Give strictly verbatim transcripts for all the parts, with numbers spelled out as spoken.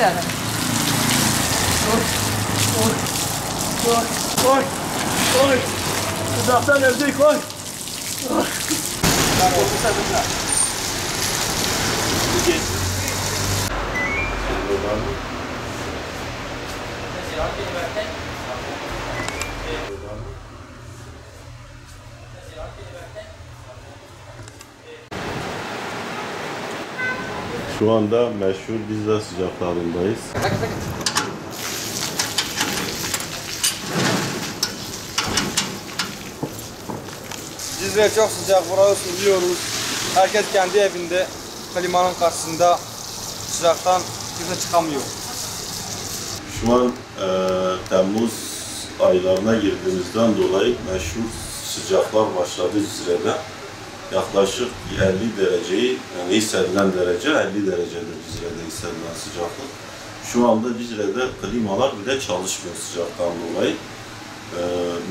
Oy, oy, oy, oy. Uzaktan öldük, oy. Şu anda meşhur Dicle sıcaklarındayız. Cizre çok sıcak, burası ısınıyoruz. Herkes kendi evinde, klimanın karşısında, sıcaktan kimse çıkamıyor. Şu an, e, Temmuz aylarına girdiğimizden dolayı meşhur sıcaklar başladı Cizre'de. Yaklaşık elli dereceyi, yani hissedilen derece elli derecedir Cizre'de hissedilen sıcaklık. Şu anda Cizre'de klimalar bile çalışmıyor sıcaktan dolayı. Ee,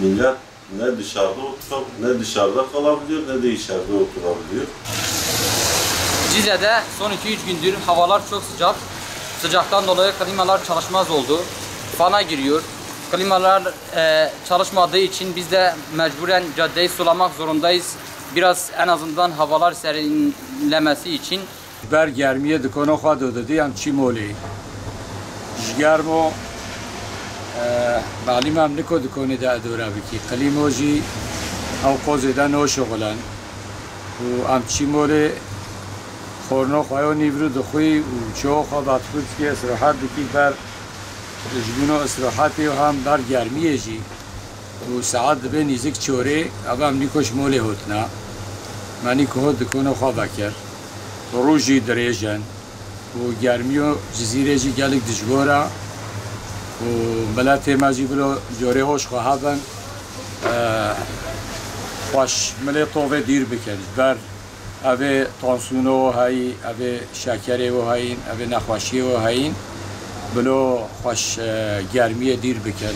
millet ne dışarıda oturup, ne dışarıda kalabiliyor, ne de içeride oturabiliyor. Cizre'de son iki üç gündür havalar çok sıcak. Sıcaktan dolayı klimalar çalışmaz oldu. Fana giriyor. Klimalar, e, çalışmadığı için biz de mecburen caddeyi sulamak zorundayız. Biraz en azından havalar serinlemesi için. Ber germiyê dikona xwe dodidî em çî molê. Ji germo, e, malîm em niko dikonê de edore bikî. Klîmo jî ew qozê de noşixulen. Û em çî molê xorno xwe yo nîvru dixwî û çiyo xwe batixû dikî, istirahît dikî ber ji bûno istirahîtê û hem ber germiyê jî. Û saet dibe nîzik çorê, eva em nîko ji molê hotna. Me nîko hot dikona xwe vekir. Rûj jî dirêj in. Û germiyo Cizîrê jî gelek dijwar e. Û miletê me jî bilo corê hoş xwe hebin. E, xweş milê tovê dîr bikin. Ji ber evê tansûno heyî, evê şekerê wo heyîn, evê nexweşiyê wo heyîn. Bilo xweş, e, germiyê dîr bikin.